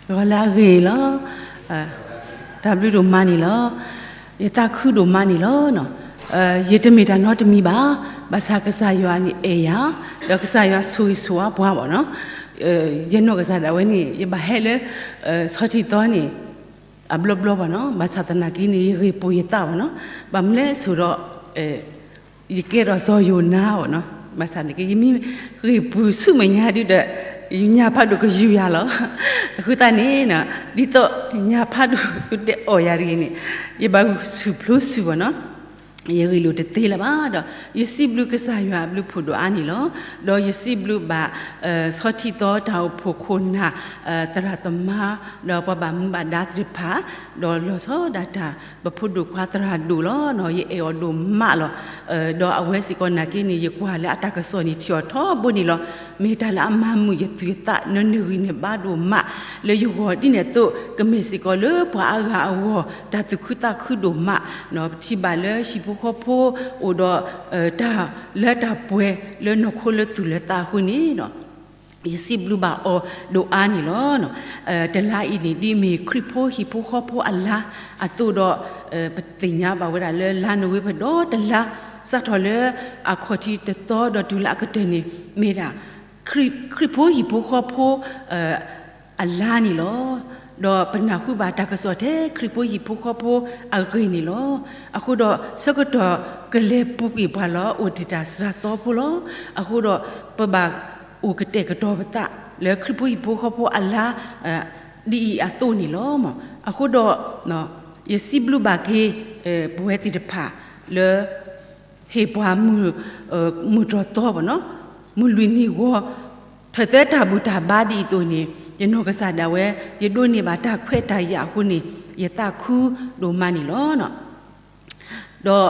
ဂီၤလၢအဂ့ၤလီၤ. တၢ်ဘျုးဒိၣ်မးန့ၣ်လီၤ. ယသးခုဒိၣ်မးန့ၣ်လီၤ. ယတမ့ၢ်တၢ်နီတမံၤဘၣ်. ဘၣ်ဆၣ်ကစၢ်ယွၤန့ၣ်အဲၣ်ယၤ, ဒီးကစၢ်ယွၤဆိၣ်ဂ့ၤဆိၣ်ဝါပှၤဘၣ်နီၤ. ယနီၢ်ကစၢ်ဒၣ်ဝဲန့ၣ် ယဘၣ်ဟဲလၢ ဆီထံသီန့ၣ် အဘျီဘျီဘၣ်နီၤ. ဘၣ်ဆၣ်သနာ်က့န့ၣ် ယဂ့ၢ်ပူၤယသးဘၣ်နီၤ. ဘၣ်မနုၤလဲၣ်ဆိဒီး ယကဲထီၣ်စီၤယိၤနါဘၣ်နီၤ. ဘၣ်ဆၣ်န့ၣ်က့ ယမ့ၢ်ဂ့ၢ်ပူၤဆူမဲာ်ညါဒုဒီး ယညၣ်ဖးဒိၣ်ကယူၤယၤလီၤ. အဃိသတးန့ၣ် ဒ်သိးညၣ်ဖးဒိၣ်သုတဲအီၣ်ယၤတဂ့ၤန့ၣ် ယဘၣ်ဆူၣ်ဖျိဆူၣ်ဘၣ်နီၤ. ယဂ့ၢ်လိာ်တသ့လၢၤဘၣ်ဒီး ယစံးဘျုးကစၢ်ယွၤအဘျုးဖးဒိၣ်အါန့ၣ်လီၤ. ဒီးယစံးဘျုးဘၣ် ဆီထံသီတၢ်အိၣ်ဖှိၣ်ခိၣ်နၢ် သရၣ်သမါ ဒီးပှၤဘၣ်မူဘၣ်ဒါသ့ၣ်တဖၣ် ဒီးလီၤဆီဒၣ်တၢ် ပဖိဒိၣ်ခွါသရၣ်ဒိၣ်လီၤ. ယအဲၣ်အီၤဒိၣ်မးလီၤ. ဒီးအဝဲစ့ၢ်ကီးနာ်က့န့ၣ် ယကွၢ်လၢအတၢ်ကစီၣ်န့ၣ်ထံၣ်အီၤထီဘိန့ၣ်လီၤ. မ့ၢ်တၢ်လၢအမၤမုာ်ယသူၣ်ယသး နနဂံၢ်နဘါဒိၣ်မး လၢယဂီၢ်ဒ်န့ၣ်အသိး ကမ့ၢ်စ့ၢ်ကီးလၢပှၤအါဂၤအဂီၢ် တၢ်သူၣ်ခုသးခုဒိၣ်မး ပထံၣ်ဘၣ်လၢဟံၣ်ဖိဃီဖိ အိၣ်ဒီး တၢ်လၢတၢ်ပှဲၤလၢနီၢ်ခိလၢသူၣ်လၢသးအဃိန့ၣ် ယစံးဘျုးဘၣ်အီၤဒိၣ်အါန့ၣ်လီၤ. တလါအံၤန့ၣ် ဒ်မ့ၢ်ခရံာ်ဖိဟံၣ်ဖိဃီဖိအလါအသိးဒီး ပသ့ၣ်ညါဘၣ်ဝဲဒၣ်လၢလါနိၣ်ဝ့ဘၢၣ်ဒီတလါ စးထီၣ်လၢအခီၣ်ထံးတသီဒီးတုၤလၢအကတၢၢ်န့ၣ် မ့ၢ်ဒၣ် ခရံာ်ဖိဟံၣ်ဖိဃီဖိ အလါန့ၣ်လီၤ. ဒီးပနၢ်ဟူဘၣ်တၢ်ကစီၣ်ထဲခရံာ်ဖိဟံၣ်ဖိဃီဖိအဂ့ၢ်န့ၣ်လီၤ. အဃိဒီးဆၢကတီၢ်ကလဲၤပူၤကွံာ်ပှၤလီၤ အိၣ်တ့ၢ်တၢ်စှၤသီဖိလီၤ. အဃိဒီးပဘၣ်အိၣ်ကတဲာ်ကတီၤပသးလၢခရံာ်ဖိဟံၣ်ဖိဃီဖိအလါ ဒ်အံၤအသိးန့ၣ်လီၤ. အဃိဒီး ယစံးဘျုးဘၣ်က့ၤ ပဝဲသ့ၣ်တဖၣ်လၢ ဟ့ၣ်ပှၤ မုၢ်တြီၢ်သီဘၣ်နီၤ, မုၢ်လွံၢ်နံၤဂီၤ, ထၢၣ်သဲတၢ်ဘူၣ်တၢ်ဘါဒ်အံၤအသိးန့ၣ် ယနီၢ်ကစၢ်ဒၣ်ဝဲ ယဒိးန့ၢ်ဘၣ်တၢ်ခွဲးတၢ်ယာ်အဃိန့ၣ် ယသးခုဒိၣ်မးန့ၣ်လီၤ. ဒီး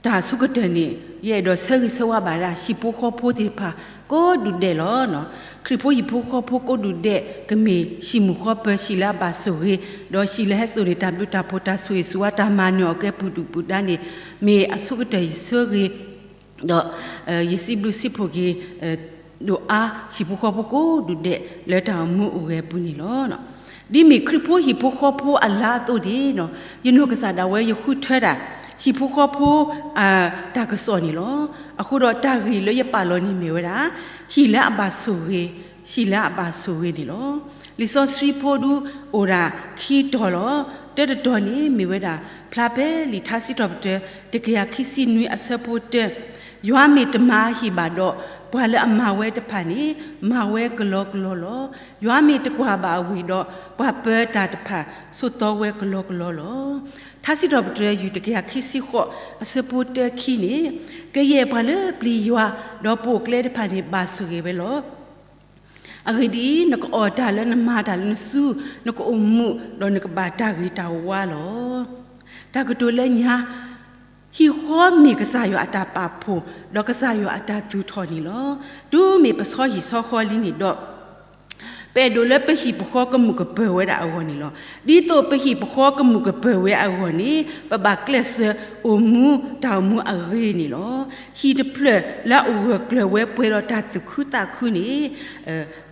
တၢ်အဆိကတၢၢ်န့ၣ် ယအဲၣ်ဒိးဆၢဂ့ၤဆၢဝါဘၣ်ဒၣ် ဟံၣ်ဖိဃီဖိသ့ၣ်တဖၣ် ကိးဒူၣ်ဒဲးလီၤ. ခရံာ်ဖိဟံၣ်ဖိဃီဖိကိးဒူၣ်ဒဲး ကမ့ၢ်ဟံၣ်မုၢ်ဃီပၢၤ ဟံၣ်လၢအဘၣ်ဆိၣ်ဂ့ၤ, ဒီးဟံၣ်လၢဟဲစိာ်န့ၢ်တၢ်ဘျုးတၢ်ဖှိၣ် တၢ်ဆိၣ်ဂ့ၤဆိၣ်ဝါ တၢ်မၤနၢၤအီၣ်ကဲပူၤဒူၣ်ပူၤဒါန့ၣ် မ့ၢ်အဆိကတၢၢ်ယဆၢဂ့ၤ ဒီး ယစံးဘျုးစံးဖှိၣ်က့ၤ ဒိၣ်အါ ဟံၣ်ဖိဃီဖိကိးဒူၣ်ဒဲး လၢတၢ်အိၣ်မူအိၣ်ဂဲၤအပူၤန့ၣ်လီၤ. ဒ်မ့ၢ်ခရံာ်ဖိဟံၣ်ဖိဃီဖိအလါအသိးန့ၣ် ယနီၢ်ကစၢ်ဒၣ်ဝဲ ယဃုထၢဒၣ် ဟံၣ်ဖိဃီဖိ တၢ်ကစီၣ်န့ၣ်လီၤ. အဃိဒီးတၢ်ဂ့ၢ်လၢယပာ်လီၤန့ၣ်မ့ၢ်ဝဲဒၣ် ဟံၣ်လၢအဘၣ်ဆိၣ်ဂ့ၤ, ဟံၣ်လၢအဘၣ်ဆိၣ်ဂ့ၤန့ၣ်လီၤ. လံာ်စီဆှံဖိဒုးအိၣ်ဒၣ်ခံတီၤလီၤ. တၢတတီၤန့ၣ်မ့ၢ်ဝဲဒၣ် ဖျါဖဲလံာ်ထါစံးထီၣ်ပတြၢၤ တကယၤခံဆံနွံအဆၢဖိတၢ, ယွၤမ့ၢ်တမၤဟံၣ်ဘၣ်ဒီး ပှၤလၢအမၤဝဲတဖၣ်န့ၣ် မၤဝဲကလီကလီလီၤ. ယွၤမ့ၢ်တကွၢ်ဘၣ်အဝံၤဒီး ပှၤပၢတၢ်တဖၣ်ဆိးသီဝဲကလီကလီလီၤ. ထါစံးထီၣ်ပတြၢၤ ယူၢ်တကယၤခံဆံဃိး အဆၢဖိတၢခံန့ၣ်, ကယဲၢ်ပှၤလၢပျံၤယွၤ ဒီးပိာ်ကျဲတဖၣ်န့ၣ် ဘၣ်ဆိၣ်ဂ့ၤဝဲလီၤ. အဂ့ၢ်ဒ်အံၤ, နကအီၣ်တၢ်လၢနမၤတၢ်လၢနစု, နကအိၣ်မူ, ဒီးနကဘၣ်တၢ်ဂ့ၤတၢ်ဝါလီၤ. တၢ်ကတိၤလၢညါ, ဟံၣ်ဃီမ့ၢ်ကစၢ်ယွၤအတၢ်ပာ်ဖှိၣ်, ဒီးကစၢ်ယွၤအတၢ်သူၣ်ထီၣ်န့ၣ်လီၤ. တုၤမ့ၢ်ပဆီဟံၣ်ဆီဃီလံန့ၣ်ဒီး ပအဲၣ်ဒိးလၢပဟံၣ်ပဃီကမုာ်ကပၢၤဝဲဒၣ်အဂီၢ်န့ၣ်လီၤ. ဒ်သိးပဟံၣ်ပဃီကမုာ်ကပၢၤဝဲအဂီၢ်န့ၣ် ပဘၣ်ကျဲးစၢးအိၣ်မူတၢ်အိၣ်မူအဂ့ၤန့ၣ်လီၤ. ဟံၣ်တဖျၢၣ်လၢအအိၣ်ဂၢၢ်ကျၢၤဝဲပှဲၤဒီးတၢ်သူၣ်ခုသးခုန့ၣ်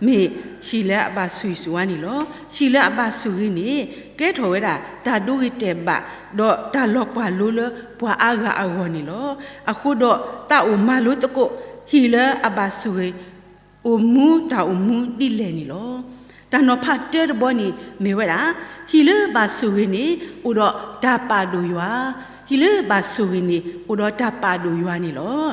မ့ၢ်ဟံၣ်လၢအဘၣ်ဆိၣ်ဂ့ၤဆိၣ်ဝါန့ၣ်လီၤ. ဟံၣ်လၢအဘၣ်ဆိၣ်ဂ့ၤန့ၣ် ကဲထီၣ်ဝဲဒၣ်တၢ်ဒိဂ့ၤတဲာ်ဘၣ် ဒီးတၢ်လီၤကွၢ်လိလၢပှၤအါဂၤအဂီၢ်န့ၣ်လီၤ. အဃိဒီးသးအိၣ်မၤလိသကိး ဟံၣ်လၢအဘၣ်ဆိၣ်ဂ့ၤ အိၣ်မူတၢ်အိၣ်မူဒ်လဲၣ်န့ၣ်လီၤ. တၢ်နီၤဖးတၢတဘီန့ၣ်မ့ၢ်ဝဲဒၣ် ဟံၣ်လၢဘၣ်ဆိၣ်ဂ့ၤန့ၣ် အိၣ်ဒီးတၢ်ပာ်ဒိၣ်ယွၤ, ဟံၣ်လၢဘၣ်ဆိၣ်ဂ့ၤန့ၣ် အိၣ်ဒီးတၢ်ပာ်ဒိၣ်ယွၤန့ၣ်လီၤ.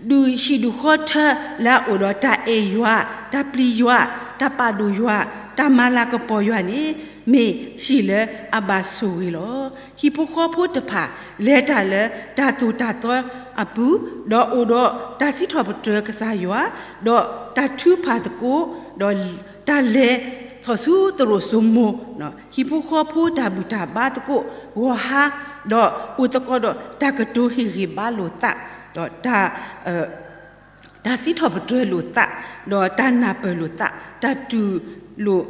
ဒုးဟံၣ်ဒုးဃီထၢလၢအအိၣ်ဒီးတၢ်အဲၣ်ယွၤ, တၢ်ပျံၤယွၤ, တၢ်ပာ်ဒိၣ်ယွၤ, တၢ်မၤလၤကပီၤယွၤန့ၣ် မ့ၢ်ဟံၣ်လၢအဘၣ်ဆိၣ်ဂ့ၤလီၤ. ဟံၣ်ဖိဃီဖိတဖၣ် လဲၤတၢ်လၢတၢ်သိၣ်တၢ်သီအပူၤ, ဒီးအိၣ်ဒီးတၢ်စံးထီၣ်ပတြၢၤကစၢ်ယွၤ, ဒီးတၢ်ထုကဖၣ်သကိး, ဒီးတၢ်လဲၤထီၣ်ဆူသရိာ်စိမိၤ, ဟံၣ်ဖိဃီဖိတၢ်ဘူၣ်တၢ်ဘါသကိးဂီၤဟါ, ဒီးအိၣ်သကိးဒီးတၢ်ကတိၤဟ့ၣ်ဂံၢ်ဘါလိာ်သး, ဒီးတၢ် တၢ်စံးထီၣ်ပတြၢၤလိာ်သး, ဒီးတၢ်နၢ်ပၢၢ်လိာ်သး, တၢ်တူၢ်လိာ်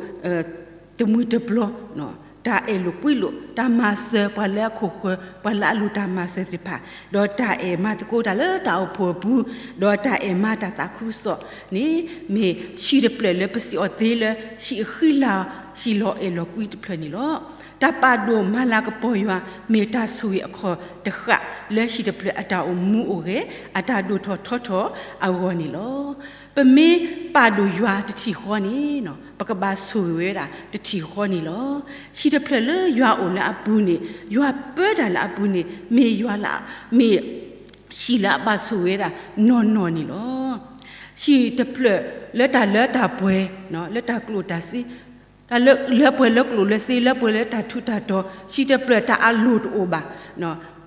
တမှံၤတပျီၤ, တၢ်အဲၣ်လိာ်ကွံလိာ်, တၢ်မၤစၢၤပှၤလၢအခိၣ်ဃၢၤ, ပှၤလၢအလိၣ်တၢ်မၤစၢၤသ့ၣ်တဖၣ်, ဒီးတၢ်အဲၣ်မၤသကိးတၢ်လၢတၢ်အိၣ်ဖှိၣ်အပူၤ, ဒီးတၢ်အဲၣ်မၤတၢ်သးခုကစီၣ်န့ၣ် မ့ၢ်ဟံၣ်တဖျၢၣ်လၢပစံးအီၤသ့လၢ ဟံၣ်အဃံလၤ, ဟံၣ်လီၤအဲၣ်လီၤကွံတဖျၢၣ်န့ၣ်လီၤ. တၢ်ပာ်ဒိၣ်မၤလၤကပီၤယွၤ မ့ၢ်တၢ်ဆိၣ်ဂ့ၤအခီၣ်တဃၣ်လၢဟံၣ်တဖျၢၣ်အတၢ်အိၣ်မူအိၣ်ဂဲၤ အတၢ်ဒိၣ်ထီၣ်ထီထီၣ်အဂီၢ်န့ၣ်လီၤ. ပမ့ၢ်ပာ်ဒိၣ်ယွၤတထံၣ်ဃီန့ၣ် ပကဘၣ်ဆိၣ်ဂ့ၤဝဲဒၣ်တထံၣ်ဃီန့ၣ်လီၤ. ဟံၣ်တဖျၢၣ်လၢယွၤအိၣ်လၢအပူၤန့ၣ်, ယွၤပၢတၢ်လၢအပူၤန့ၣ် မ့ၢ်ယွၤလၢ, မ့ၢ်ဟံၣ်လၢအဘၣ်ဆိၣ်ဂ့ၤဝဲဒၣ်နီၢ်နီၢ်န့ၣ်လီၤ. ဟံၣ်တဖျၢၣ်လၢတၢ်လၢတၢ်ပှဲၤ, လၢတၢ်ကျိၣ်တၢ်စ့, တၢ်လၢပှဲၤလၢကျိၣ်လၢစ့, လၢပှဲၤလၢတၢ်ထူးတၢ်တီၤ, ဟံၣ်တဖျၢၣ်တၢ်အလိၣ်တအိၣ်ဘၣ်,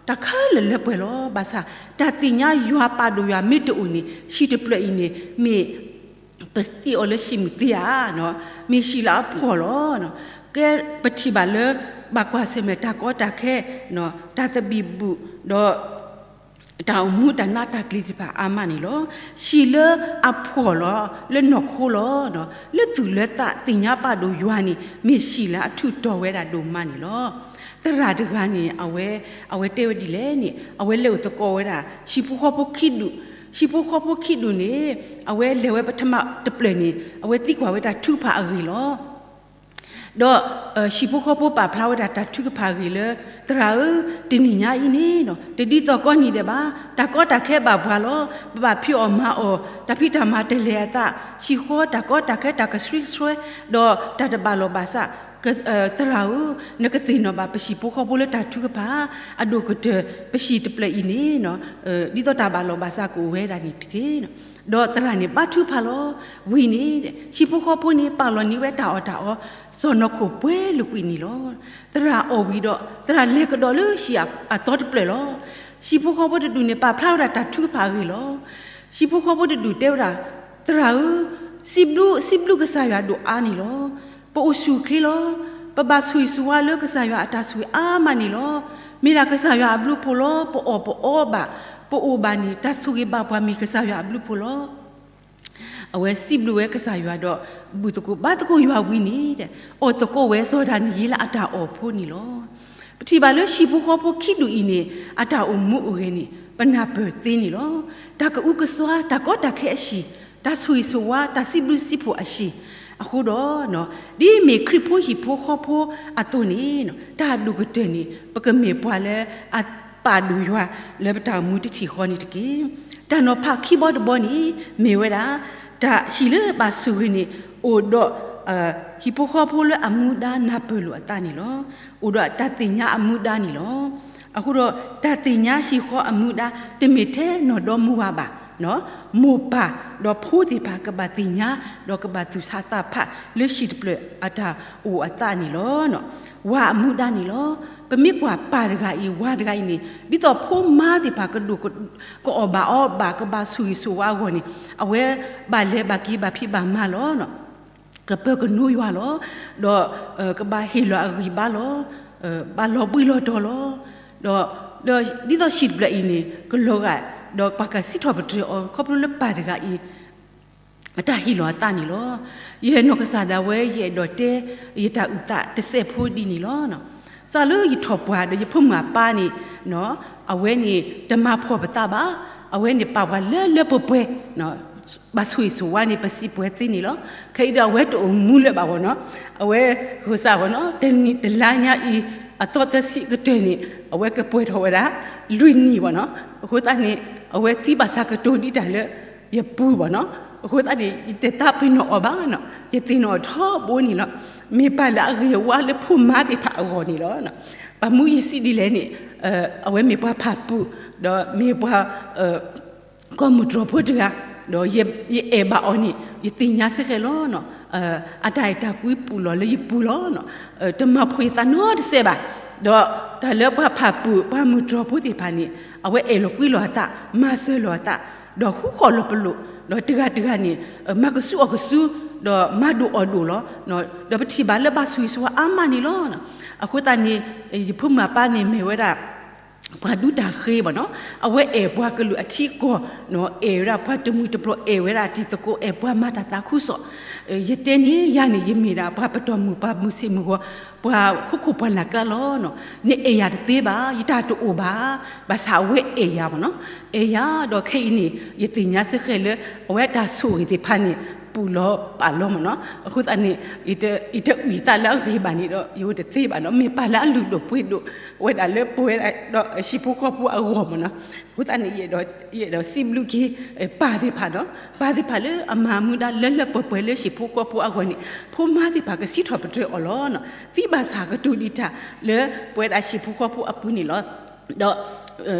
တၢ်ခဲလၢာ်လၢပှဲၤလီၤ. ဘၣ်ဆၣ် တၢ်သ့ၣ်ညါယွၤပာ်ဒိၣ်ယွၤမ့ၢ်တအိၣ်န့ၣ် ဟံၣ်တဖျၢၣ်အံၤန့ၣ် မ့ၢ်ပသ့ၣ်အီၤလၢဟံၣ်မုၢ်သ့ဧါ, မ့ၢ်ဟံၣ်လၢအဖှီၣ်လီၤ. ကဲပထံၣ်ဘၣ်လၢ ဘၣ်ကွၢ်ဆၢၣ်မဲာ်တၢ်ကီတၢ်ခဲ, တၢ်သဘံၣ်ဘုၣ်, ဒီး တၢ်အိၣ်မူတၢ်နးတၢ်ကျံၤသ့ၣ်တဖၣ်အါမးန့ၣ်လီၤ. ဟံၣ်လၢအဖှီၣ်လီၤ လၢနီၢ်ခိလီၤ, လၢသူၣ်လၢသးသ့ၣ်ညါပာ်ဒိၣ်ယွၤန့ၣ် မ့ၢ်ဟံၣ်လၢအထူးတီၤဝဲဒၣ်ဒိၣ်မးန့ၣ်လီၤ. သရၣ်တဂၤန့ၣ် အဝဲ, အဝဲတဲဝဲဒ်လဲၣ်န့ၣ် အဝဲလဲၤအိၣ်သကိးဝဲဒၣ် ဟံၣ်ဖိဃီဖိခံဒူၣ်, ဟံၣ်ဖိဃီဖိခံဒူၣ်န့ၣ် အဝဲလဲၤဝဲပထမတဖျၢၣ်န့ၣ် အဝဲသံကွၢ်ဝဲဒၣ်ထုကဖၣ်အဂ့ၢ်လီၤ. ဒီး ဟံၣ်ဖိဃီဖိပာ်ဖျါဝဲဒၣ်တၢ်ထုကဖၣ်အဂ့ၢ်လၢ သရၣ်ဧၢ, တနံၤညါအံၤန့ၣ် တဒ်သိးကိးနံၤဒဲးဘၣ်, တၢ်ကီတၢ်ခဲဘၣ်ပှၤလီၤ, ပဘၣ်ဖံးအီၣ်မၤအီၣ်, တၢ်ဖံးတၢ်မၤတလဲၤအသး, ဟံၣ်ဃီတၢ်ကီတၢ်ခဲတၢ်ကဆှံကဆှီ, ဒီးတၢ်တဘၣ်လီၢ်ဘၣ်စး, သရၣ်ဧၢ, နကသ့ၣ်နီၣ်ဘၣ်ပဟံၣ်ဖိဃီဖိလၢတၢ်ထုကဖၣ်, အဒိၣ်ကတၢၢ် ပဟံၣ်တဖျၢၣ်အံၤန့ၣ် ဒ်သိးတၢ်ဘၣ်လီၢ်ဘၣ်စးကအိၣ်ဝဲဒၣ်န့ၣ်တက့ၢ်. ဒီးသရၣ်န့ၣ်ဘါထုကဖၣ်လီၤ. ဝံၤန့ၣ် ဟံၣ်ဖိဃီဖိန့ၣ် ပာ်လီၤန့ၢ်ဝဲတၢ်အီၣ်တၢ်အီ စီၢ်နီၤခိၣ်ပှဲၤလိာ်ကွံာ်န့ၣ်လီၤ. သရၣ်အီၣ်ဝံၤဒီး သရၣ်လဲၤကဒီးလၢဟံၣ်အသီတဖျၢၣ်လီၤ. ဟံၣ်ဖိဃီဖိတဒူၣ်န့ၣ် ပာ်ဖျါဝဲဒၣ်တၢ်ထုကဖၣ်အဂ့ၢ်လီၤ. ဟံၣ်ဖိဃီဖိတဒူၣ်တဲဝဲဒၣ်, သရၣ်ဧၢ, စံးဘျုး, စံးဘျုးကစၢ်ယွၤဒိၣ်အါန့ၣ်လီၤ. ပအိၣ်ဆူၣ်အိၣ်ချ့လီၤ. ပဘၣ်ဆိၣ်ဂ့ၤဆိၣ်ဝါလၢကစၢ်ယွၤအတၢ်ဆိၣ်ဂ့ၤအါမးန့ၣ်လီၤ. မ့ၢ်ဒၣ်ကစၢ်ယွၤအဘျုးအဖှိၣ်လီၤ. ပအီၣ်ပအီဘၣ်, ပအိၣ်ဘၣ်န့ၣ် တၢ်ဆိၣ်ဂ့ၤဘၣ်ပှၤမ့ၢ်ကစၢ်ယွၤအဘျုးအဖှိၣ်လီၤ. အဝဲစံးဘျုးဝဲကစၢ်ယွၤဒီး ဘူၣ်သကိးဘါသကိးယွၤဝံၤန့ၣ် အီၣ်သကိးဝဲစီၤဒၤနံးယ့လးအတၢ်အီၣ်ဖိန့ၣ်လီၤ. ပထံၣ်ဘၣ်လၢဟံၣ်ဖိဃီဖိခံဒူၣ်အံၤန့ၣ် အတၢ်အိၣ်မူအိၣ်ဂဲၤန့ၣ် ပနၢ်ပၢၢ်သ့န့ၣ်လီၤ. တၢ်ကအုကစွါ တၢ်ကီတၢ်ခဲအဟံၣ်, တၢ်ဆိၣ်ဂ့ၤဆိၣ်ဝါ တၢ်စံးဘျုးစံးဖှိၣ်အဟံၣ်, အဃိဒီး ဒ်မ့ၢ်ခရံာ်ဖိဟံၣ်ဖိဃီဖိအသိးန့ၣ် တၢ်အဒိၣ်ကတၢၢ်န့ၣ် ပကမ့ၢ်ပှၤလၢအပာ်ဒိၣ်ယွၤ လၢပတၢ်အိၣ်မူတထံၣ်ဃီန့ၣ်တက့ၢ်. တၢ်နီၤဖးခံဘီတဘီန့ၣ် မ့ၢ်ဝဲဒၣ် တၢ်ဟံၣ်လၢဘၣ်ဆိၣ်ဂ့ၤန့ၣ် အိၣ်ဒီး ဟံၣ်ဖိဃီဖိလၢအမူဒါနၢ်ပၢၢ်လိာ်အသးန့ၣ်လီၤ. အိၣ်ဒီးတၢ်သ့ၣ်ညါအမူဒါန့ၣ်လီၤ. အဃိဒီး တၢ်သ့ၣ်ညါဟံၣ်ဃီအမူဒါ တမ့ၢ်ထဲနီၢ်ဒီမါဝၤဘၣ်, မိၢ်ပၢ်ဒီးဖိသ့ၣ်တဖၣ်ကဘၣ်သ့ၣ်ညါ ဒီးကဘၣ်သူၣ်ဆးသးဖးလၢဟံၣ်တဖျၢၣ်အတၢ်အိၣ်အသးန့ၣ်လီၤ. ဝၤအမူဒါန့ၣ်လီၤ. ပမ့ၢ်ကွၢ်ပၢ်တဂၤအံၤ ဝၤတဂၤအံၤန့ၣ် ဒ်သိးဖိမါသ့ၣ်တဖၣ်ကဒိၣ် ကအီၣ်ဘၣ်အီဘၣ် ကဘၣ်ဆိၣ်ဂ့ၤဆိၣ်ဝါအဂီၢ်န့ၣ် အဝဲဘၣ်လဲၤဘၣ်က့ၤဘၣ်ဖံးဘၣ်မၤလီၤ. ကပၢၤကနိယွၤလီၤ. ဒီး ကဘၣ်ဟ့ၣ်လီၤအဂံၢ်ဘါလီၤ. ဘၣ်လီၤဘှံးလီၤတီၤလီၤ. ဒီး ဒီးဒ်သိးဟံၣ်တဖျၢၣ်အံၤန့ၣ် ကလီၤဂာ် ဒီးပှၤကစံးထီၣ်ပတြၢၤအီၤ ခီဖျိလၢပၢ်တဂၤအံၤ အတၢ်ဟ့ၣ်လီၤအသးန့ၣ်လီၤ. ယနီၢ်ကစၢ်ဒၣ်ဝဲ ယအဲၣ်ဒိးတဲ ယတၢ်အုၣ်သးတစဲးဖိဒ်န့ၣ်လီၤ. စးလၢယထီၣ်ပှၢ်ဒီးယဖိမုၣ်အပၢ်န့ၣ် အဝဲန့ၣ် တမၤဖှီၣ်ပသးဘၣ်. အဝဲန့ၣ်ပာ်ပှၤလၢလၢပှဲၤပှဲၤ ဘၣ်ဆိၣ်ဂ့ၤဆိၣ်ဝါန့ၣ် ပစံးပှဲၤသ့န့ၣ်လီၤ. ခဲအံၤဒီးအဝဲတအိၣ်မူလၢၤဘၣ်ဘၣ်နီၤ. အဝဲ ဂိၢ်စၢ်ဘၣ်နီၤ တနံၤတလါညါအံၤ အသီသၢဆံကတၢၢ်န့ၣ် အဝဲကပှဲၤထီၣ်ဝဲဒၣ် လွံၢ်နံၣ်ဘၣ်နီၤ. အဃိသတးန့ၣ် အဝဲသံဘၣ်ဆၣ်ကတိၤဒ်တၢ်လၢ ယပူၤဘၣ်နီၤ. အဃိသတးန့ၣ် ယတသးပ့ၤနီၣ်အီၤဘၣ်နီၤ. ယသ့ၣ်နီၣ်အီၤထီဘိန့ၣ်လီၤ. မ့ၢ်ပၢ်လၢအဂ့ၤအဝါလၢဖိမါသ့ၣ်တဖၣ်အဂီၢ်န့ၣ်လီၤ. ပမူယစံးဒ်လဲၣ်န့ၣ် အဝဲမ့ၢ်ပှၤဖၣ်ပူၣ် ဒီးမ့ၢ်ပှၤ ကီၢ်မုၢ်တြီၢ်ဖိတဂၤ ဒီးယအဲၣ်ဘၣ်အီၤန့ၣ် ယသ့ၣ်ညါစ့ၢ်ကီးလီၤ. အတၢ်အဲၣ်တၢ်ကွံပူၤလီၤလၢယပူၤလီၤ. တမၤဖှီၣ်ယသးနီတစဲးဘၣ်. ဒီးတၢ်လၢပှၤဖၣ်ပူၣ် ပှၤမုၢ်တြီၢ်ဖိသ့ၣ်တဖၣ်န့ၣ် အဝဲအဲၣ်လီၤကွံလီၤအသး မၤစၢၤလီၤအသး ဒီးဃူဃီၣ်လီၤပလိာ် ဒီးတဂၤတဂၤန့ၣ် မၤကဆူအီၣ်ကဆူ ဒီးမၤဒိၣ်အီၣ်ဒိၣ်လီၤ. ဒီးပထံၣ်ဘၣ်လၢဘၣ်ဆိၣ်ဂ့ၤဆိၣ်ဝါအါမးန့ၣ်လီၤ. အဃိသတးန့ၣ် ယဖိမုၣ်အပၢ်န့ၣ်မ့ၢ်ဝဲဒၣ် ပှၤဒူတၢ်ဃ့ဘၣ်နီၤ, အဝဲအဲၣ်ပှၤကလုာ်အထံအကီၢ်, အဲၣ်ဝဲဒၣ်ပှၤတမှံၤတပျီၤ, အဲၣ်ဝဲဒၣ်တံၤသကိး, အဲၣ်ပှၤမၤတၢ်သးခုကစီၣ်. ယတဲန့ၣ် ယၤန့ၣ် ယမ့ၢ်ဒၣ်ပှၤပတီၢ်မုၢ်, ပှၤမုၢ်ဆ့ၣ်မုၢ်ဂီၤ, ပှၤခိခိၣ်ပှၢ်နၢ်ကျါလီၤ. နအဲၣ်ယၤတသ့ဘၣ်, ယတၢ်တအိၣ်ဘၣ်, ဘၣ်ဆၣ်အဝဲအဲၣ်ယၤဘၣ်နီၤ. အဲၣ်ယၤဒီးခဲအံၤန့ၣ် ယသ့ၣ်ညါစ့ၢ်ကီးလၢ အဝဲတၢ်ဆိၣ်ဂ့ၤသ့ၣ်တဖၣ်န့ၣ် ပူၤလီၤပာ်လီၤမ့ၢ်နီၤ. အဃိသတးန့ၣ် ယတအုၣ်ယသးလၢအဂ့ၤဘၣ်န့ၣ်ဒီး ယအိၣ်တသ့ဘၣ်နီၤ. မ့ၢ်ပၢ်လၢအလုၢ်ဒိၣ်ပှ့ၤဒိၣ်, ဝဲဒၣ်လၢပဝဲဒၣ်ဒီးဟံၣ်ဖိဃီဖိအဂီၢ်မ့ၢ်နီၤ. အဃိသတးန့ၣ် ယအဲၣ်ဒိးစံးဘျုးက့ၤ ပၢ်သ့ၣ်တဖၣ်နီၤ, ပၢ်သ့ၣ်တဖၣ်လၢအမၤမူဒါလၢလၢပှဲၤပှဲၤလၢဟံၣ်ဖိဃီဖိအဂီၢ်န့ၣ် ဖိမါသ့ၣ်တဖၣ်ကစံးထီၣ်ပတြၢၤအီၤလီၤ. သံဘၣ်ဆၣ်ကတိၤဒံးတၢ်လၢပဝဲဒၣ်ဟံၣ်ဖိဃီဖိအပူၤန့ၣ်လီၤ. ဒီး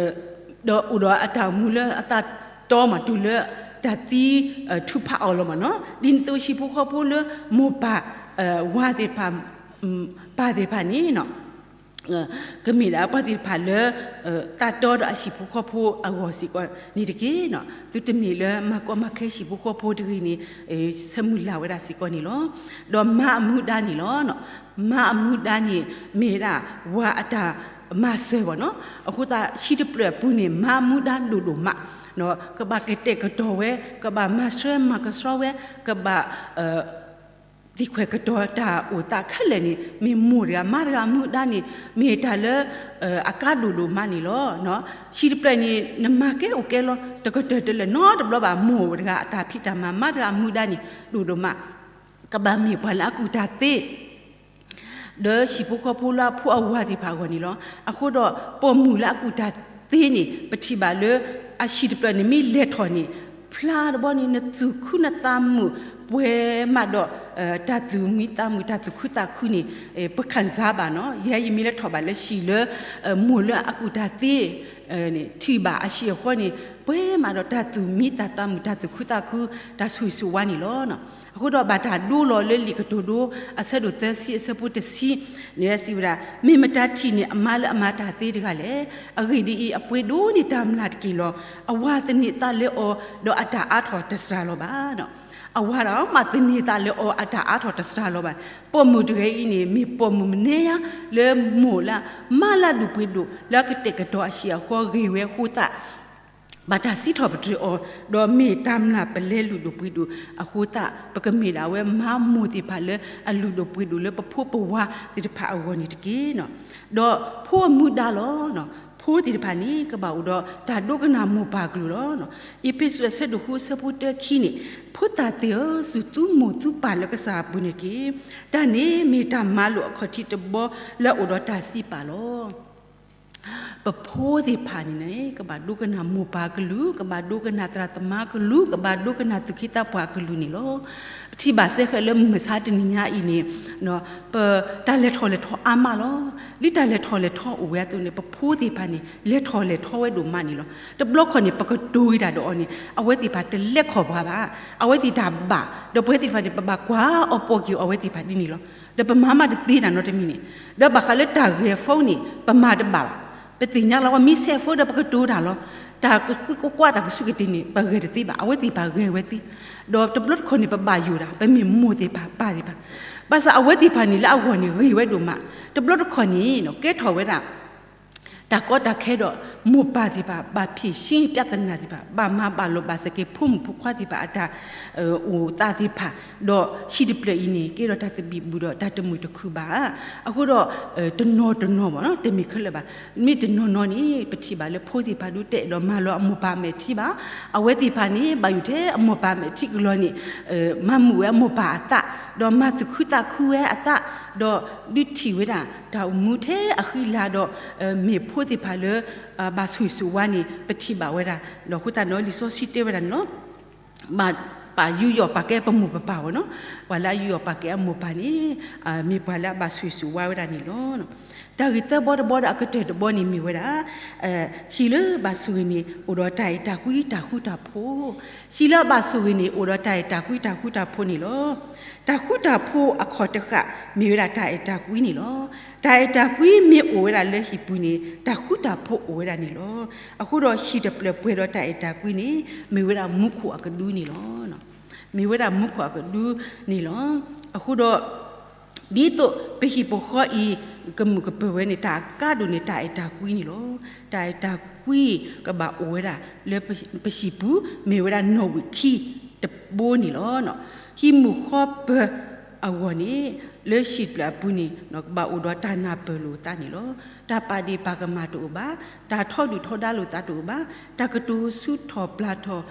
ဒီးအိၣ်ဒီးအတၢ်အိၣ်မူလၢအသးတီမး တုၤလၢတၢ်သံထုးဖးအီၤလီၤမ့ၢ်နီၤ. ဒ်န့ၣ်အသိးဟံၣ်ဖိဃီဖိလၢမိၢ်ပၢ် ဝၤသ့ၣ်တဖၣ် ပၢ်သ့ၣ်တဖၣ်န့ၣ် ကမ့ၢ်ဒၣ်ပှၤသ့ၣ်တဖၣ်လၢ သးတီဒီးအဟံၣ်ဖိဃီဖိအဂီၢ်စ့ၢ်ကီးန့ၣ်တက့ၢ်. သုတမ့ၢ်လၢမၤကီမၤခဲဟံၣ်ဖိဃီဖိတဂ့ၤန့ၣ် ဆၢမုၢ်လၢ်ဝဲဒၣ်စ့ၢ်ကီးန့ၣ်လီၤ. ဒီးမါအမူဒါန့ၣ်လီၤ. မါအမူဒါန့ၣ် မ့ၢ်ဒၣ်ဝၤအတၢ်မၤစၢၤဘၣ်နီၤ. အဃိသတး ဟံၣ်တဖျၢၣ်အပူၤန့ၣ် မါအမူဒါဒိၣ်ဒိၣ်မး, ကဘၣ်ကတဲာ်ကတီၤဝဲ, ကဘၣ်မၤဆှဲမၤကဆှီဝဲ, ကဘၣ် သံခွဲးကတီၤတၢ်အိၣ်သးခဲလၢာ်န့ၣ် မ့ၢ်မိၢ်တဂၤမါတဂၤအမူဒါန့ၣ် မ့ၢ်တၢ်လၢ အကါဒိၣ်ဒိၣ်မးန့ၣ်လီၤ. ဟံၣ်တဖျၢၣ်န့ၣ် နမၤကဲအိၣ်ကဲလီၤ တကတၢၢ်တလၢာ်နီတဘျီဘၣ်. မိၢ်တဂၤအတၢ်ဖံးတၢ်မၤ မါတဂၤအမူဒါန့ၣ် ဒိၣ်ဒိၣ်မး, ကဘၣ်မ့ၢ်ပှၤလၢအကူၣ်တၢ်သ့ ဒီးဟံၣ်ဖိဃီဖိလၢအဖိအဝၤသ့ၣ်တဖၣ်အဂီၢ်န့ၣ်လီၤ. အဃိဒီးပိာ်မုၣ်လၢအကူၣ်တၢ်သ့န့ၣ် ပထံၣ်ဘၣ်လၢ အဟံၣ်တဖျၢၣ်န့ၣ်မ့ၢ်လဲၤထီၣ်န့ၣ် ဖျါတဘျီန့ၣ် နသူၣ်ခုနသးမုာ်ပှဲၤမးဒီး တၢ်သူၣ်မံသးမုာ် တၢ်သူၣ်ခုသးခုန့ၣ် ပခံစားဘၣ်နီၤ. ယဲယမ့ၢ်လဲၤထီၣ်ဘၣ်လၢဟံၣ်လၢ မိၢ်လၢအကူၣ်တၢ်သ့ ထံၣ်ဘၣ်အဟံၣ်အဃီန့ၣ် ပှဲၤမးဒီးတၢ်သူၣ်မံတၢ်သးမုာ် တၢ်သူၣ်ခုသးခု တၢ်ဆိၣ်ဂ့ၤဆိၣ်ဝါန့ၣ်လီၤ. အဃိဒီးဘၣ်တၢ်ဒိလီၤလၢလံာ်ကတိၤဒိ အဆၢဒိၣ်သၢဆံ အဆၢဖိတဆံန့ၣ် စံးဝဲဒၣ်, မ့ၢ်မတၤထံၣ်န့ၢ်အမါလၢအမၤတၢ်သ့တဂၤလဲၣ်. အဂ့ၢ်ဒ်အံၤ, အပှ့ၤဒိၣ်န့ၢ်တၢ်မျၢ်တက့ၢ်လီၤ. အဝၤသန့ၤသးလၢအီၤ, ဒီးအတၢ်အါထီၣ်တစှၤလီၤဘၣ်. အဝၤဒီးမၤသန့ၤသးလၢအီၤ အတၢ်အါထီၣ်တစှၤလီၤဘၣ်. ပိာ်မုၣ်တဂၤအံၤန့ၣ် မ့ၢ်ပိာ်မုၣ်မနုၤညါ လၢမိၢ်လၢ မါလၢအဒိၣ်ပှ့ၤဒိၣ် လၢအကတဲာ်ကတီၤအဟံၣ်အဃီဂ့ၤဝဲအဃိသတး ဘၣ်တၢ်စံးထီၣ်ပတြၢၤအီၤ, ဒီးမ့ၢ်တၢ်မျၢ်ပလဲလုၢ်ဒိၣ်ပှ့ၤဒိၣ်အဃိသတး ပကမ့ၢ်ဒၣ်ဝဲမါမိၢ်သ့ၣ်တဖၣ်လၢအလုၢ်ဒိၣ်ပှ့ၤဒိၣ်လၢပဖိပဝၤသ့ၣ်တဖၣ်အဂီၢ်န့ၣ်တက့ၢ်. ဒီးဖိအမူဒါလီၤ. ဖိသ့ၣ်တဖၣ်န့ၣ် ကဘၣ်အိၣ်ဒီးတၢ်ဒိကနၣ်မိၢ်ပၢ်အကလုၢ်လီၤ. အ့းဖ့းစူးအဆၢဒိၣ်ဃုအဆၢဖိတၢခံန့ၣ်, ဖိသၣ်သ့ၣ်ဧၢ, စူၢ်သူမိၢ်သူပၢ်လၢကစၢ်အပူၤန့ၣ်တက့ၢ်. တၢ်န့ၣ်မ့ၢ်တၢ်မၤလိာ်အခီၣ်ထံးတဘီလၢအအိၣ်ဒီးတၢ်စံးပာ်လီၤ. ပဖိသ့ၣ်တဖၣ်န့ၣ်န့ၣ် ကဘၣ်ဒိကနၣ်မိၢ်ပၢ်အကလုၢ်, ကဘၣ်ဒိကနၣ်သရၣ်သမါအကလုၢ်, ကဘၣ်ဒိကနၣ်သူၣ်က့သးပှၢ်အကလုၢ်န့ၣ်လီၤ. ပထံၣ်ဘၣ်စ့ၢ်ကီးလၢမုၢ်မဆါတနံၤညါအံၤန့ၣ် ပတၢ်လဲၤထီၣ်လဲၤထီအါမးလီၤ. လၢတၢ်လဲၤထီၣ်လဲၤထီအိၣ်ဝဲအသိးန့ၣ် ပဖိသ့ၣ်တဖၣ်န့ၣ် လဲၤထီၣ်လဲၤထီဝဲဒိၣ်မးန့ၣ်လီၤ. တဘျီခီၣ်န့ၣ် ပကတိၤဂ့ၤတၢ်ဒီးအီၤန့ၣ် အဝဲသ့ၣ်တဖၣ်တလဲၤခီၣ်ပှၤဘၣ်. အဝဲသ့ၣ်တၢ်ဘၣ်, ဒီးပဝဲသ့ၣ်တဖၣ်န့ၣ် ပဘၣ်ကွၢ်အီၤပိာ်က့ၤအီၤအဝဲသ့ၣ်တဖၣ်ဒ်န့ၣ်လီၤ. ဒီးပမၤမးတသ့တၢ်နီတမံၤန့ၣ်, ဒီးဘၣ်ဃးလၢတၢ်ဂဲၤဖိန့ၣ် ပမၤတဘၣ်ဘၣ်. ပသ့ၣ်ညါလီၤဝဲ မ့ၢ်ဆဲးဖိဒီးပကတိၤတၢ်လီၤ. တၢ်ကကွၢ်ကွၢ်တၢ်ကဆူးကတ့ၢ်န့ၣ် ပဂဲၤတသ့ဘၣ်, အဝဲသ့ၣ်တဖၣ်ဂဲၤဝဲသ့. ဒီးတဘျီတခီၣ်န့ၣ် ပဘၣ်ယိၣ်ဒၣ် ပမ့ၢ်မိၢ်သ့ၣ်တဖၣ်ပၢ်သ့ၣ်တဖၣ်, ဘၣ်ဆၣ်အဝဲသ့ၣ်တဖၣ်န့ၣ် လၢအဂီၢ်န့ၣ် ဂ့ၤဝဲဒိၣ်မး. တဘျီတခီၣ်န့ၣ် ကဲထီၣ်ဝဲဒၣ် တၢ်ကီတၢ်ခဲဒီး မိၢ်ပၢ်သ့ၣ်တဖၣ် ဘၣ်ဖြေရှင်းပြဿနာသ့ၣ်တဖၣ်, ဘၣ်မၤဘၣ်လိာ်ဘၣ်စ့ၢ်ကီးဖိမုၣ်ဖိခွါသ့ၣ်တဖၣ်အတၢ် အိၣ်သးသ့ၣ်တဖၣ်, ဒီးဟံၣ်တဖျၢၣ်အံၤန့ၣ် ကဲထီၣ်တၢ်သဘံၣ်ဘုၣ်ဒီးတၢ်တမုာ်တခုၣ်ဘၣ်. အဃိဒီး တနီၤတနီၤဘၣ်နီၤ တမ့ၢ်ခဲလၢာ်ဘၣ်. မ့ၢ်တနီၤနီၤန့ၣ် ပထံၣ်ဘၣ်လၢဖိသ့ၣ်တဖၣ်ဒုးတအဲၣ်ဒိးမၤလီၤအမိၢ်ပၢ်အမဲာ်ထံဘၣ်. အဝဲသ့ၣ်တဖၣ်န့ၣ် ဘၣ်ယိၣ်ထဲအမိၢ်ပၢ်အမဲာ်ထံကလီၤန့ၣ် မၤမုာ်ဝဲအမိၢ်ပၢ်အသး, ဒီးမၤသူၣ်ခုသးခုဝဲအသး, ဒီးဒုးထံၣ်ဝဲဒၣ် တၢ်အိၣ်မူထဲအဃံအလၤဒီး မ့ၢ်ဖိသ့ၣ်တဖၣ်လၢ ဘၣ်ဆိၣ်ဂ့ၤဆိၣ်ဝါန့ၣ် ပထံၣ်ဘၣ်ဝဲဒၣ်. ဒီးအဃိသတးန့ၣ် လံာ်စီဆှံတဲဝဲဒၣ်န့ၣ်လီၤ. ဘၣ်ပာ်ယူးယီၣ်ပာ်ကဲပမိၢ်ပပၢ်အီၤနီၤ. ပှၤလၢအယူးယီၣ်ပာ်ကဲအမိၢ်ပၢ်န့ၣ် မ့ၢ်ပှၤလၢအဘၣ်ဆိၣ်ဂ့ၤဆိၣ်ဝါဝဲဒၣ်န့ၣ်လီၤ. တၢ်ဂ့ၢ်သၢဘီတဘီဒီးအကတၢၢ်တဘီန့ၣ်မ့ၢ်ဝဲဒၣ် ဟံၣ်လၢဘၣ်ဆိၣ်ဂ့ၤန့ၣ် အိၣ်ဒီးတၢ်အဲၣ်တၢ်ကွံတၢ်ဃူတၢ်ဖိး, ဟံၣ်လၢအဘၣ်ဆိၣ်ဂ့ၤန့ၣ် အိၣ်ဒီးတၢ်အဲၣ်တၢ်ကွံတၢ်ဃူတၢ်ဖိးန့ၣ်လီၤ. တၢ်ဃူတၢ်ဖိးအခီၣ်တဃာ် မ့ၢ်ဝဲဒၣ်တၢ်အဲၣ်တၢ်ကွံန့ၣ်လီၤ. တၢ်အဲၣ်တၢ်ကွံမ့ၢ်အိၣ်ဝဲဒၣ်လၢဟံၣ်ပူၤန့ၣ် တၢ်ဃူတၢ်ဖိးအိၣ်ဝဲဒၣ်န့ၣ်လီၤ. အဃိဒီးဟံၣ်တဖျၢၣ်ပှဲၤဒီးတၢ်အဲၣ်တၢ်ကွံန့ၣ် မ့ၢ်ဝဲဒၣ်မူခိၣ်အကဒုန့ၣ်လီၤ. မ့ၢ်ဝဲဒၣ်မူခိၣ်အကဒုန့ၣ်လီၤ. အဃိဒီး ဒ်သိးပဟံၣ်ပဃီအံၤ ကမုာ်ကပၢၤဝဲန့ၣ် တၢ်အကါဒိၣ်န့ၣ် တၢ်အဲၣ်တၢ်ကွံန့ၣ်လီၤ. တၢ်အဲၣ်တၢ်ကွံကဘၣ်အိၣ်ဝဲဒၣ်လၢပဟံၣ်ပူၤ မ့ၢ်ဝဲဒၣ်နီၣ်ဝံာ်ခံတဘိန့ၣ်လီၤ. ဟံၣ်မုာ်ဃီပၢၤအဂီၢ်န့ၣ် လၢဟံၣ်တဖျၢၣ်အပူၤန့ၣ် ကဘၣ်အိၣ်ဒီးတၢ်နၢ်ပၢၢ်လိာ်သးန့ၣ်လီၤ. တၢ်ပာ်ဒ့ၣ်ပာ်ကမၣ်တအိၣ်ဘၣ်, တၢ်ထီဒုၣ်ထီဒါလိာ်သးတအိၣ်ဘၣ်, တၢ်ကတိၤဆူၣ်ထီၣ်ပျၢ်ထီၣ်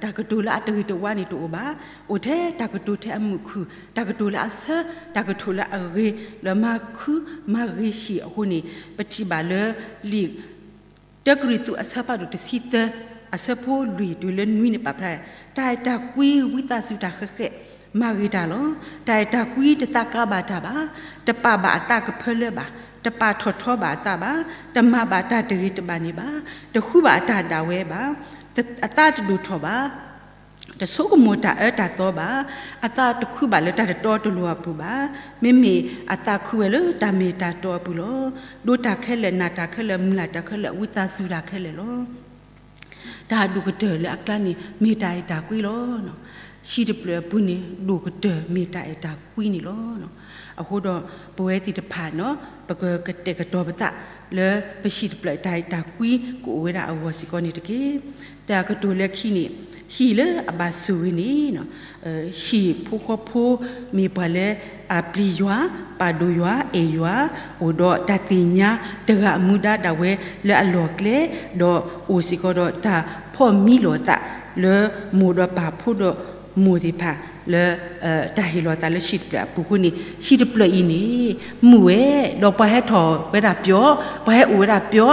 တၢ်ကတိၤလၢအတဂ့ၤတဝါန့ၣ်တအိၣ်ဘၣ်. အိၣ်ထဲတၢ်ကတိၤထဲအမုာ်ခုၣ်, တၢ်ကတိၤလၢအဆၢ, တၢ်ကတိၤလၢအဂ့ၤ, လၢမၤခုမၤဂ့ၤဟံၣ်အဃိန့ၣ် ပထံၣ်ဘၣ်လၢလံာ်တၢကရံၣ်သူးအဆၢဖးဒိၣ်တဆံသၢ အဆၢဖိလွံၢ်တုၤလၢနွံန့ၣ် ပာ်ဖျါ တၢ်အဲၣ်တၢ်ကွံဝံသးစူၤတၢ်ဃဲးဃဲး မၤဂ့ၤတၢ်လီၤ. တၢ်အဲၣ်တၢ်ကွံတသးကါဘၣ်တၢ်ဘၣ်, တပာ်ဘၣ်အသးကဖၢလၢဘၣ်, တပာ်ထီၣ်ထီဘၣ်အသးဘၣ်, တမၤဘၣ်တၢ်တဂ့ၤတဘၣ်န့ၣ်ဘၣ်, တဃုဘၣ်အတၢ်ဒၣ်ဝဲဘၣ်, အသးတဒိၣ်ထီၣ်ဘၣ် တဆိကမိၣ်တၢ်အၢတၢ်သီဘၣ်, အသးတခုဘၣ်လၢတၢ်တတီတလိၤအပူၤဘၣ်, မ့မ့ၢ်အသးခုဝဲလၢတၢ်မ့ၢ်တၢ်တီအပူၤလီၤ. ဒိးတၢ်ခဲလၢာ်, နာ်တၢ်ခဲလၢာ်, မုၢ်လၢ်တၢ်ခဲလၢာ်, ဝံသးစူၤတၢ်ခဲလၢာ်လီၤ. တၢ်ဒိၣ်ကတၢၢ်လၢအကျါန့ၣ် မ့ၢ်တၢ်အဲၣ်တၢ်ကွံလီၤ. ဟံၣ်တဖျၢၣ်အပူၤန့ၣ် ဒိၣ်ကတၢၢ်မ့ၢ်တၢ်အဲၣ်တၢ်ကွံန့ၣ်လီၤ. အဃိဒီးပဝဲသ့ၣ်တဖၣ်န့ၣ် ပကကတဲာ်ကတီၤပသး လၢပဟံၣ်တဖျၢၣ်တၢ်အဲၣ်တၢ်ကွံကအိၣ်ဝဲဒၣ်အဂီၢ်စ့ၢ်ကီးန့ၣ်တက့ၢ်. တၢ်ကတိၤလၢခံန့ၣ် ဟံၣ်လၢအဘၣ်ဆိၣ်ဂ့ၤန့ၣ် ဟံၣ်ဖိဃီဖိမ့ၢ်ပှၤလၢအပျံၤယွၤ, ပာ်ဒိၣ်ယွၤ, အဲၣ်ယွၤ, အိၣ်ဒီးတၢ်သ့ၣ်ညါတဂၤအမူဒါဒၣ်ဝဲလၢအလီၢ်ကျဲ, ဒီးအိၣ်စ့ၢ်ကီးဒီးတၢ်ဖီၣ်မံလိာ်အသးလၢမိၢ်ဒီးပၢ်ဖိဒီးမိၢ်သ့ၣ်တဖၣ်လၢ တၢ်ဟ့ၣ်လီၤသးလၢဟံၣ်တဖျၢၣ်အပူၤအဃိန့ၣ် ဟံၣ်တဖျၢၣ်အံၤန့ၣ် မုာ်ဝဲ, ဒီးပှၤဟဲထီၣ်ဝဲဒၣ်ပျီ, ပှၤဟဲအိၣ်ဝဲဒၣ်ပျီ,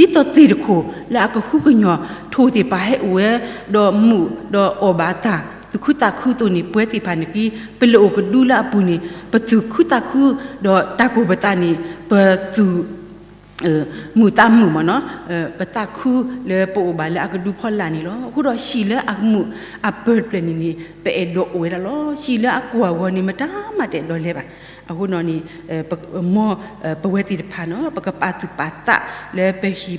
ဒ်သိးသ့ၣ်တခိၣ်လၢအကဃုကညီၢ်ထိၣ်သ့ၣ်တဖၣ်ဟဲအိၣ်ဝဲ, ဒီးမုာ်ဒီးအီၣ်ဘၣ်အသး သူၣ်ခုသးခုအသိးန့ၣ် ပဝဲသ့ၣ်တဖၣ်န့ၣ်က့ ပလဲၤအိၣ်ကဒုလၢအပူၤန့ၣ် ပသူၣ်ခုသးခု, ဒီးတၢ်ကိၢ်ပသးန့ၣ် ပသူၣ် မုာ်သးမုာ်မ့ၢ်နီၤ, ပသးခုလၢပအိၣ်ဘၣ်လၢအကဒုဖီလာ်န့ၣ်လီၤ. အဃိဒီးဟံၣ်လၢအမုာ်အပၢၤတဖျၢၣ်န့ၣ်န့ၣ် ပအဲၣ်ဒိးအိၣ်ဝဲဒၣ်လီၤ. ဟံၣ်လၢအကိၢ်အဂီၢ်န့ၣ် မတၤမၤတအဲၣ်ဒိးလဲၤဘၣ်. အဃိဒီးန့ၣ် မ်ပဝဲသ့ၣ်တဖၣ်န့ၣ် ပကပာ်သူၣ်ပာ်သးလၢပဟံၣ်ပဃီ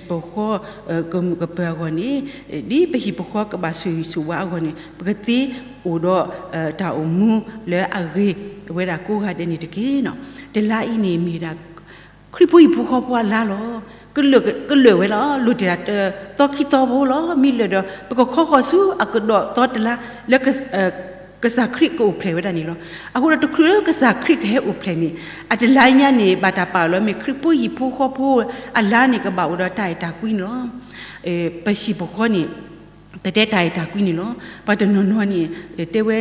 ကမုာ်ကပၢၤအဂီၢ်န့ၣ်, ဒ်ပဟံၣ်ပဃီကဘၣ်ဆိၣ်ဂ့ၤဆိၣ်ဝါအဂီၢ်န့ၣ် ပကသ့အိၣ်ဒီးတၢ်အိၣ်မူလၢအဂ့ၤဝဲဒၣ်ကိးဂၤဒဲးန့ၣ်တက့ၢ်နီၤ. တလါအံၤန့ၣ်မ့ၢ်ဒၣ် ခရံာ်ဖိဟံၣ်ဖိဃီဖိအလါလီၤ. ကလၢာ်ဝဲလီၤ, လိၣ်တ့ၢ်ဒၣ်တသီခံသီဖိလီၤ. မ့ၢ်လၢာ်ဒီး ပကခီဃီၤဆူအကဒီးသီတလါ လၢ ကစၢ်ခရံာ်ကအိၣ်ဖျဲၣ်ဝဲဒၣ်န့ၣ်လီၤ. အဃိဒီးတချုးလၢကစၢ်ခရံာ်ကဟဲအိၣ်ဖျဲၣ်န့ၣ် အတလါညါန့ၣ် ဘၣ်တၢ်ပာ်အီၤလီၤ. မ့ၢ်ခရံာ်ဖိဟံၣ်ဖိဃီဖိအလါန့ၣ် ကဘၣ်အိၣ်ဒီးတၢ်အဲၣ်တၢ်ကွံန့ၣ်လီၤ. ပဟံၣ်ပဃီန့ၣ် ပတဲတၢ်အဲၣ်တၢ်ကွံန့ၣ်လီၤ. ပှၤတနီၤနီၤန့ၣ် တဲဝဲ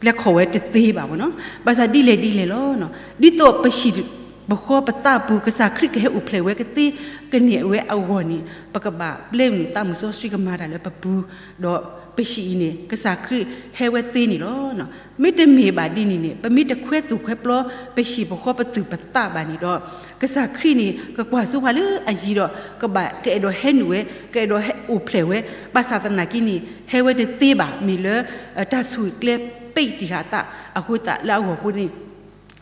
လဲၤခီၣ်ဝဲတသ့ဘၣ်မ့ၢ်နီၤ. ဘၣ်ဆၣ်ဒ်လဲၣ်ဒ်လဲၣ်လီၤ. ဒ်သိးပဟံၣ်ပဃီပသးပူၤ ကစၢ်ခရံာ်ကဟဲအိၣ်ဖျဲၣ်ဝဲကသ့ကန့ၢ်ဝဲအဂီၢ်န့ၣ် ပကဘၣ်ပျဲမုာ်သးမုာ်စီဆှံကမၤတၢ်လၢပပူၤ, ဒီးပဟံၣ်အံၤန့ၣ် ကစၢ်ခရံာ်ဟဲဝဲသ့န့ၣ်လီၤ. မ့တမ့ၢ်ဘၣ်ဒ်န့ၣ်န့ၣ် ပမ့ၢ်တခွဲသူၣ်ခွဲပျီ ပဟံၣ်ပဃီပသူၣ်ပသးဘၣ်န့ၣ်ဒီး ကစၢ်ခရံာ်န့ၣ် ကကွၢ်စိဃာ်လၢအယံၤဒီး ကဘၣ်ကအဲၣ်ဒိးဟဲနုာ်ဝဲ ကအဲၣ်ဒိးဟဲအိၣ်ဖျဲၣ်ဝဲ, ဘၣ်ဆၣ်သနာ်က့န့ၣ် ဟဲဝဲတသ့ဘၣ်. မ့ၢ်လၢ တၢ်ဆိၣ်ဂ့ၤကျဲပံးတံၢ်ဃာ်အသး အဃိသတးလၢအဂီၢ်အဃိန့ၣ် ဒ်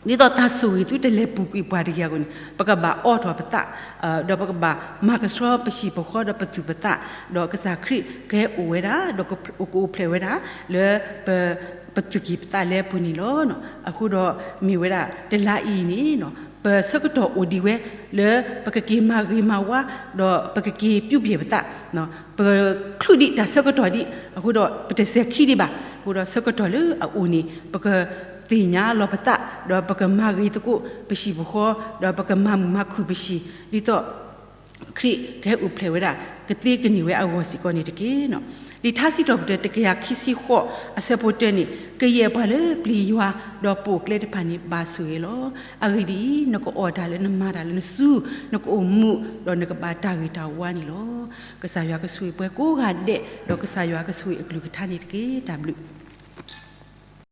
သိးတၢ်ဆိၣ်ဂ့ၤသုတလဲၤပူၤကွံာ်ပှၤတဂ့ၤအဂီၢ်န့ၣ် ပကဘၣ်အိးထီၣ်ပသး, ဒီးပကဘၣ်မၤကဆှီပဟံၣ်ပဃီဒီးပသူၣ်ပသး, ဒီးကစၢ်ခရံာ်ကဟဲအိၣ်ဝဲဒၣ် ဒီးကအိၣ်ဖျဲၣ်ဝဲဒၣ် လၢ ပသူၣ်ကံၢ်ပသးလဲပူၤန့ၣ်လီၤ. အဃိဒီးမ့ၢ်ဝဲဒၣ်တလါအံၤန့ၣ် ပဆၢကတီၢ်အိၣ်ဒံးဝဲ လၢပကက့ၤမၤဂ့ၤမၤဝါ ဒီးပကက့ၤပျူးပျဲၢ်ပသး, ပချုးဒံးတၢ်ဆၢကတီၢ်ဒံး အဃိဒီးပတစဲၤခံဒံးဘၣ်. အဃိဒီးဆၢကတီၢ်လၢအအိၣ်န့ၣ် ပကသ့ၣ်ညါလီၤပသး ဒီးပကမၤဂ့ၤသကိးပဟံၣ်ပဃီ ဒီးပကမၤမုာ်မၤခုၣ်ပဟံၣ် ဒ်သိး ခရံာ်ကဟဲအိၣ်ဖျဲၣ်ဝဲဒၣ် ကသ့ကန့ၢ်ဝဲအဂီၢ်စ့ၢ်ကီးန့ၣ်တက့ၢ်. လံာ်ထါစံးထီၣ်ပတြၢၤ တကယၤခံဆံဃိး အဆၢဖိတၢန့ၣ် ကယဲၢ်ပှၤလၢပျံၤယွၤ ဒီးပိာ်ကျဲတဖၣ်န့ၣ် ဘၣ်ဆိၣ်ဂ့ၤလီၤ. အဂ့ၢ်ဒ်အံၤ, နကအီၣ်တၢ်လၢနမၤတၢ်လၢနစု, နကအိၣ်မူ, ဒီးနကဘၣ်တၢ်ဂ့ၤတၢ်ဝါန့ၣ်လီၤ. ကစၢ်ယွၤကဆိၣ်ဂ့ၤပှၤကိးဂၤဒဲး, ဒီးကစၢ်ယွၤကဆိၣ်ဂ့ၤအကလုၢ်ကထါန့ၣ်တက့ၢ်. တၢ်ဘျုး